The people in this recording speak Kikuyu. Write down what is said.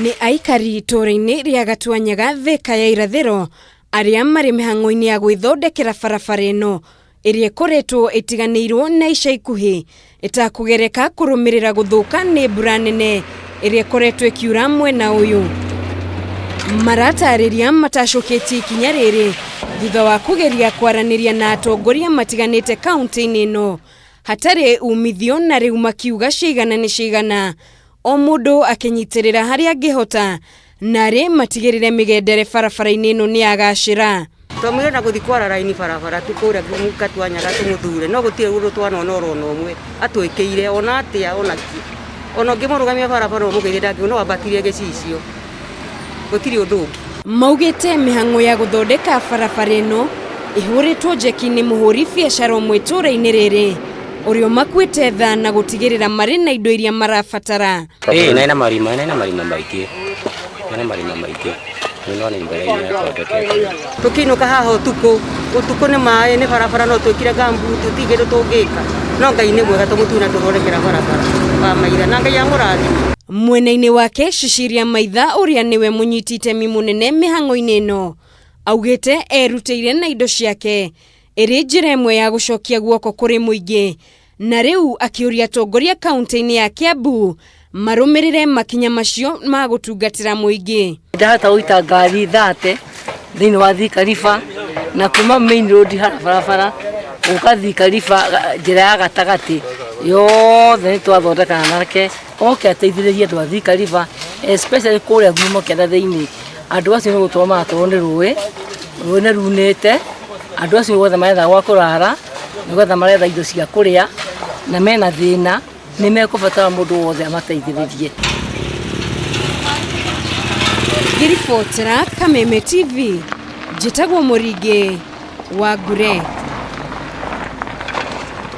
Nĩ aikari itũũra-inĩ rĩa Gatuanyaga Thĩka ya Irathĩro arĩa marĩ mĩhang'o-inĩ ya gwĩthondekera barabara ĩno ĩrĩa ĩkoretwo ĩtiganĩirwo na ica ikuhĩ ĩtakũgereka kũrũmĩrĩra gũthũka nĩ mbura nene ĩrĩa ĩkoretwo ĩkiura mwena ũyũ. Maratarĩria matacũkĩtie ikinya rĩrĩ thutha wa kũgeria kwaranĩria na atongoria matiganĩte kaunti-inĩ ĩno hatarĩ umithio na rĩu makiuga cigana nĩ cigana o mũndũ akĩnyitĩrĩra harĩa angĩhota narĩ matigĩrĩre mĩgendere barabara-inĩ ĩno nĩ yagacĩra. Twamwĩra na gũthiĩ kwara raini barabara tu kũrĩa Gatuanyaga tũmũthure no gũtirĩ ũndũ twanona orona ũmwe atwĩkĩire ona atĩa ona kĩ. Ona ũngĩmũrũgamia barabara ũmũgeithie ndangĩ no ambatirie gĩcicio gũtirĩ ũndũ ũngĩ. Maugĩte mĩhang'o ya gũthondeka barabara ĩno ĩhũrĩtwo njeki nĩ mũhũri biacara ũmwe itũũra-inĩ rĩrĩ ũrĩa ũmakuĩte tha na gũtigĩrĩra marĩ na indo iria marabatara. Ĩĩ na ĩna marima, na ĩna marima maingĩ, ĩna marima maingĩ. Rĩu no nĩ mbere-inĩ yathondeketwo. Tũkĩinũka haha ũtukũ, ũtukũ nĩ maĩ nĩ barabara no twĩkire gumboot gũtirĩ kĩndũ tũngĩka. No Ngai nĩ mwega tũmũtune tũthondekera barabara wa maitha na Ngai amũrathime. Mwena-inĩ wake Cecilia Maitha ũrĩa nĩwe mũnyiti itemi mũnene mĩhang'o-inĩ ĩno augĩte erutĩire na indo ciake ĩrĩ njĩra ĩmwe ya gũcokia guoko kũrĩ mũingĩ na rĩu akĩũria atongoria kaunti-inĩ ya Kiambu marũmĩrĩre makinya macio ma gũtungatĩra mũingĩ. Ndahota gũita ngari thate thĩinĩ wa Thika River na kuma main road hara barabara gũka Thika River njĩra ya gatagatĩ yothe nĩ twathondekana nake oke ateithĩrĩrie andũ a Thika River especially kũrĩa Ngurumo kĩanda thĩinĩ andũ acio nĩ gũtwarwo maratwarwo nĩ rũĩ rũĩ nĩ runĩte andũ acio gwetha maretha gwa kũrara nĩ gwetha maretha indo cia kũrĩa na mena thĩna nĩ mekũbatara mũndũ wothe amateithĩrĩrie. Ngĩribotera Kameme TV, njĩtagwo Mũringĩ wa Ngure.